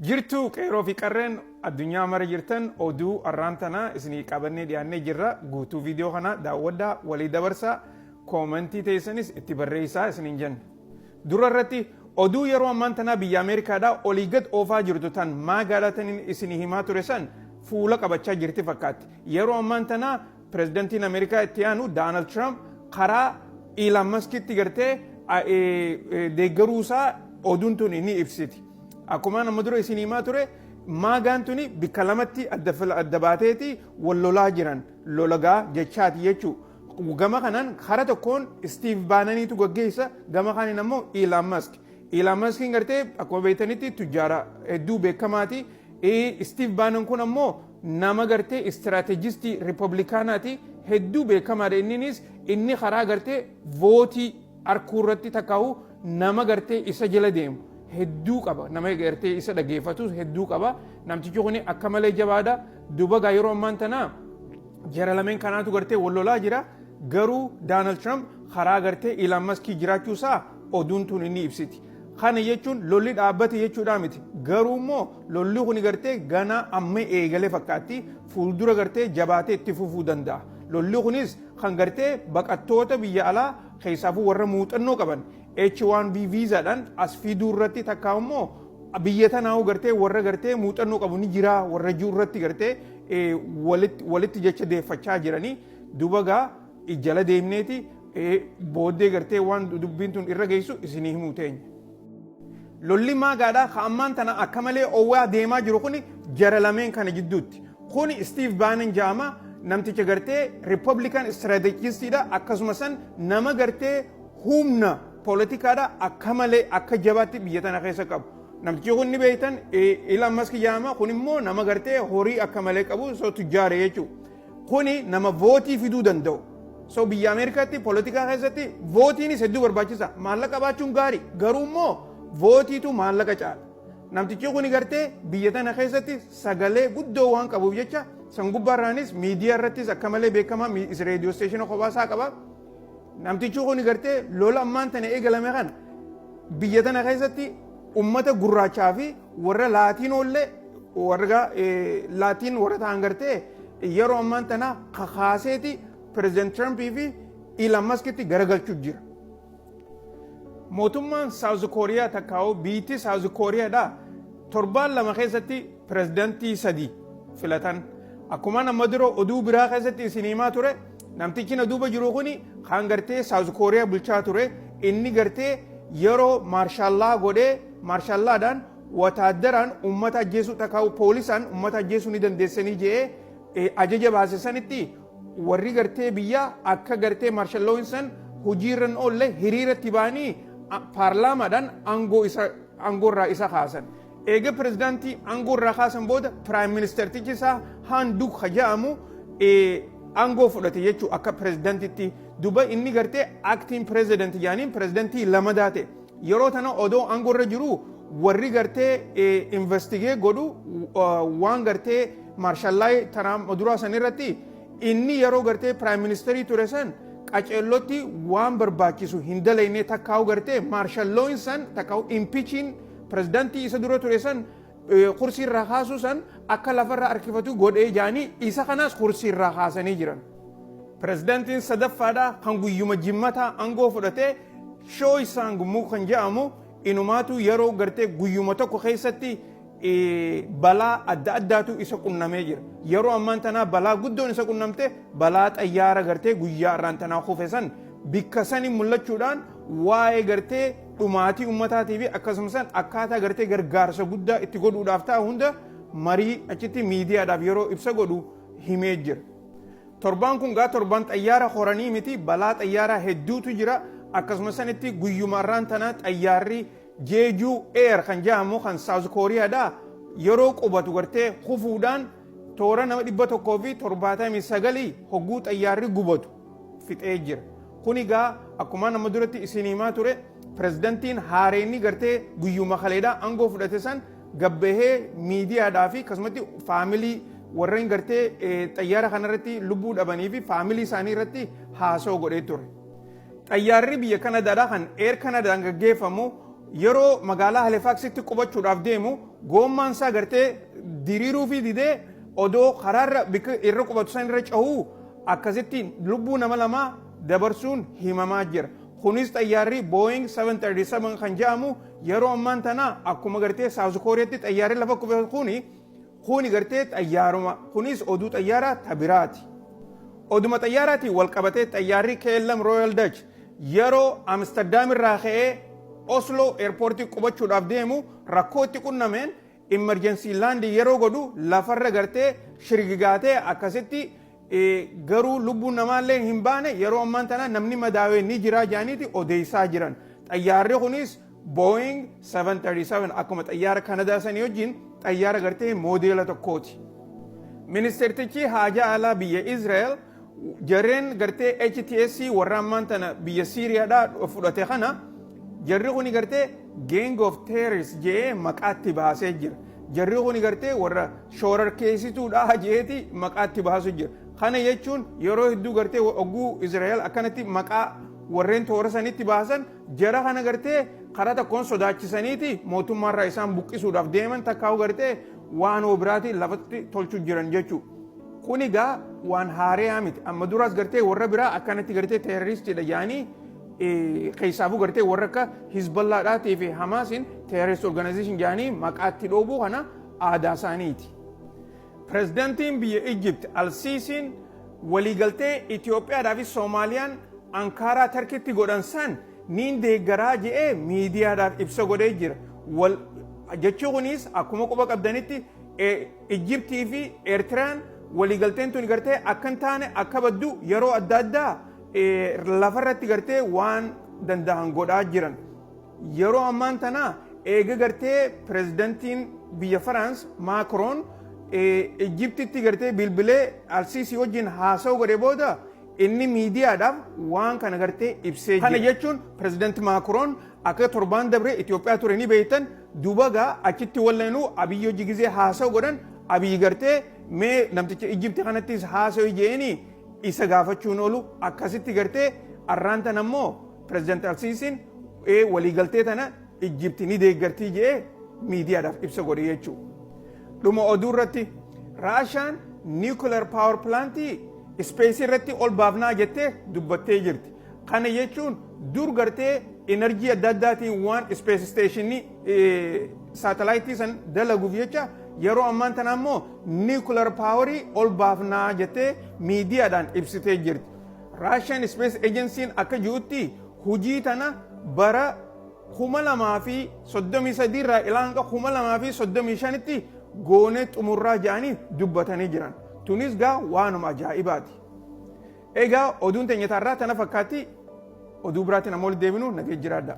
Jirtuu qeeroo fi qarreen addunyaa mara jirtan, oduu arraan tanaa isinii qabannee dhiyaannee jirra. Guutuu viidiyoo kana daawwadhaa, walii dabarsaa, koomentii teessanis itti barreessaa isiniin jenna. Dura irratti oduu yeroo ammaan tanaa biyya Ameerikaadhaa olii gad oofaa jirtu tan maagaalataniin isinii himaa ture san fuula qabachaa jirti fakkaatti. Yeroo ammaan tanaa pirezidantiin Ameerikaa itti aanu Daanald Tiraamp karaa Iilaan Maskitti gartee deeggaruusaa oduun tun ni ibsiti. Akkuma nama dura isin himaa ture, maagaan tuni bikka lamatti adda baateeti wal lolaa jiran, lolagaa jechaati jechuu. Gama kanaan kara tokkoon Steve Bannoniitu gaggeessa, gama kaaniin ammoo Elon Musk. Elon Muskiin gartee akkuma beektanitti tujjaara hedduu beekamaati. Steve Bannon kun ammoo nama gartee istiraatejistii Riippablikaanaati, hedduu beekamaadha. Inninis inni karaa gartee vootii arkuu irratti takkaa'u nama gartee isa jala deemu hedduu qaba, nama gartee isa dhageeffatu hedduu qaba. Namtichi kun akka malee jabaadha. Dubagaa yeroo ammaan tanaa jara lameen kanaatu gartee wal lolaa jira. Garuu Daanald Tiraamp karaa gartee Ilaan Maskii jiraachuusaa oduun tun inni ibsiti. Kana jechuun lolli dhaabbate jechuudha miti. Garuu immoo lolli kun gartee gana amma eegale fakkaatti, fuuldura gartee jabaatee itti fufuu danda'a. Lolli kunis kan gartee baqattoota biyya alaa, keessaafuu warra muuxannoo qaban, H1B viizaadhaan as fiduu irratti, takkaa immoo biyya tanaa'uu gartee warra gartee muuxannoo qabu ni jira warra jiru irratti gartee walitti jecha deeffachaa jiranii. Duba gaa jala deemneeti booddee gartee waan dubbiin tun irra geessu isinii himuu teenya. Lolli maagaadhaa ka ammaan tana akka malee owwaa deemaa jiru kuni jara lameen kana jidduutti. Kuni Steve Bannon jedhama. Namticha gartee Republican strategistiidha, akkasuma san nama gartee humna poolitikaadha akka malee akka jabaatti biyya tana keessa qabu. Namtichi kun ni beektan, Elon Musk jedhama. Kun immoo nama gartee horii akka malee qabu, so tujjaare jechuudha. Kuni nama vootii fiduu danda'u. So biyya Ameerikaatti poolitikaa keessatti vootiinis hedduu barbaachisa. Maallaqa qabaachuun gaarii, garuu immoo vootiitu maallaqa caala. Namtichi kun gartee biyya tana keessatti sagalee guddoo waan qabuuf jecha, san gubbaarraanis miidiyaa irrattis akka malee beekamaa, reediyoo isteeshina kophaa isaa qaba. Namtichi kun gartee lola ammaan tana eegalame kana biyya tana keessatti ummata gurraachaa fi warra laatiinoollee, warra laatiin warra ta'an gartee yeroo ammaan tana kakaaseeti pireezidant Tirampii fi Elon Muskitti garagalchuu jira. Mootummaan Saawuz Kooriyaa, takkaa'u biitti Saawuz Kooriyaadha, torbaan 2 keessatti pireezidantii sadi filatan. Akkuma nama dura oduu biraa keessatti isin himaa ture, namtichi na duuba jiru kuni kan gartee Saawuz Kooriyaa bulchaa ture. Inni gartee yeroo martial law godhee, martial lawdhaan wataaddaraan uummata ajjeesuu takkaa'u poolisaan uummata ajjeesuu ni dandeessanii jedhee ajaja baase sanitti, warri gartee biyyaa akka gartee martial lawn san hojiirra hin oolle hiriiratti ba'anii paarlaamaadhaan aangoo isa aangoo irraa isa kaasan. Eega pirezidaantii aangoo irraa kaasan booda prime ministertichi isaa Haan Duk jedhamu aangoo fudhate jechuu akka pirezidaantitti. Duba inni gartee acting president jedhaniin pirezidaantii lamadaa ta'e. Yeroo tana odoo aangoo irra jiru warri gartee investigate godhu waan gartee martial law tanaa duraa san irratti, inni yeroo gartee prime ministerii ture san qaceellotti waan barbaachisu hin dalayne, takkaa'u gartee martial lawn san takkaa'u impeachiin pirezidaantii isa dura ture san kursii irraa kaasuu san akka lafarra harkifatu godhee jaanii isa kanaas kursii irraa kaasanii jiran. Pirezidaantiin sadaffaadha kan guyyuma jimmataa aangoo fudhatee Choi Sang-muk kan jedhamu, inumaatu yeroo gartee guyyuma tokko keessatti balaa adda addaatu isa qunnamee jira. Yeroo ammaan tanaa balaa guddoon isa qunnamte balaa xayyaara gartee guyyaa irraan tanaa kufe san bikka sani mul'achuudhaan waa'ee gartee dhumaatii ummataatii fi akkasumas akkaataa gartee gargaarsa guddaa itti godhuudhaaf ta'a hunda marii achitti miidiyaadhaaf yeroo ibsa godhu himee jira. Torbaan kun gaa torbaan xayyaara horanii miti, balaa xayyaaraa hedduutu jira. Akkasumas sanitti guyyuma irraan tanaa xayyaarri Jeju Air kan jedhamu kan South Kooriyaadha yeroo qubatu gartee kufuudhaan toora nama 179 hogguu xayyaarri gubatu fixee jira. Kun egaa akkuma nama duratti isin himaa ture, pirezidantiin haareenni gartee guyyuma kaleedhaa aangoo fudhate san gabbahee miidiyaadhaa fi akkasumatti faamilii warreen gartee xayyaara kanarratti lubbuu dhabanii fi faamilii isaanii irratti haasoo godhee ture. Xayyaarri biyya Kanadaadhaa kan Air Canadaan gaggeeffamu yeroo magaalaa Halifaksitti qubachuudhaaf deemu goommaan isaa gartee diriiruu fi didee odoo karaarra bikka irra qubatu san irra cahuu akkasitti lubbuu nama lamaa dabarsuun himamaa jira. Kunis xayyaarri Boeing 737 kan jedhamu yeroo ammaan tana akkuma gartee South Koreatti xayyaarri lafa kufe kuni gartee xayyaaruma, kunis oduu xayyaaraa tabiraati. Oduma xayyaaraatiin wal qabatee xayyaarri KLM Royal Dutch yeroo Amsterdam irraa ka'ee Oslo airportii qubachuudhaaf deemu rakkoo itti qunnameen emergency landing yeroo godhu lafarra gartee shirgigaatee akkasitti garuu lubbuun namaallee hin baane. Yeroo ammaan tana namni madaawee ni jira jedhaniiti odeessaa jiran. Xayyaarri kunis Boeing 737 akkuma xayyaara Kanadaa sanii wajjin xayyaara gartee moodeela tokkooti. Ministeertichi haajaa alaa biyya Israa'el jarreen gartee HTS warra ammaan tana biyya Siiriyaadhaa fudhate kana, jarri kuni gartee gang of terrorists jedhee maqaatti baasee jira. Jarri kuni gartee warra shoorarkeessituudha jeeti maqaatti baasu jira. Kana jechuun yeroo hedduu gartee ogguu Israa'el akkanatti maqaa warreen toora sanitti baasan, jara kana gartee karaa tokkoon sodaachisaniiti mootummaarraa isaan buqqisuudhaaf deeman, takkaa'u gartee waan biraatiin lafatti tolchuu jiran jechuudha. Kun egaa waan haaraa miti. Amma duraas gartee warra biraa akkanatti gartee terroristiidha jedhanii, keessaafuu gartee warra akka Hizballaadhaatii fi Hamaasiin terrorist organization jedhanii maqaatti dhoobuu kana aadaa isaaniiti. Pireezidantiin biyya Egypt Al-Siisiin waliigaltee Itoophiyaadhaa fi Soomaaliyaan Ankaaraa Tarkitti godhan san niin deeggaraa je'ee miidiyaadhaaf ibsa godhee jira. Jechuun kunis akkuma quba qabdanitti Ijiptii fi Eertiraan waliigalteen tun gartee akka hin taane, akka baddu yeroo adda addaa lafarratti gartee waan danda'an godhaa jiran. Yeroo ammaan tana eega gartee pireezidantiin biyya Faraans Maakroon Ijiptitti gartee bilbilee Alsiisii wajjin haasa'u godhe booda inni miidiyaadhaaf waan kana gartee ibsee jira. Kana jechuun pireezidanti Maakroon akka torbaan dabre Itoophiyaa ture ni beektan. Duuba gaa achitti walleenuu Abiyyi hojii gizee haasa'u godhan, Abiyyi gartee mee namticha Ijipti kanattis haasa'u jeeni isa gaafachuun oolu. Akkasitti gartee arraan tan ammoo pireezidanti Alsiisiin waliigaltee tana Ijipti ni deeggartii jedhee miidiyaadhaaf ibsa godhe jechuudha. Dhuma oduu irratti, Raashaan nuclear power plantii space irratti ol baafnaa jettee dubbattee jirti. Kana jechuun dur gartee enerjii adda addaatiin waan space stationii saatalaayitii san dalaguuf jecha, yeroo ammaan tana ammoo nuclear powerii ol baafnaa jettee miidiyaadhaan ibsitee jirti. Russian Space Agency'n akka jirutti hujii tana bara 2033 irraa ilaa hanga 2035tti goonee xumurraa jedhanii dubbatanii jiran. Tunis gaa waanuma ajaa'ibaati. Egaa oduun teenya taarraa tana fakkaatti. Oduu biraatiin ammoo deebinu nagee jiraadha.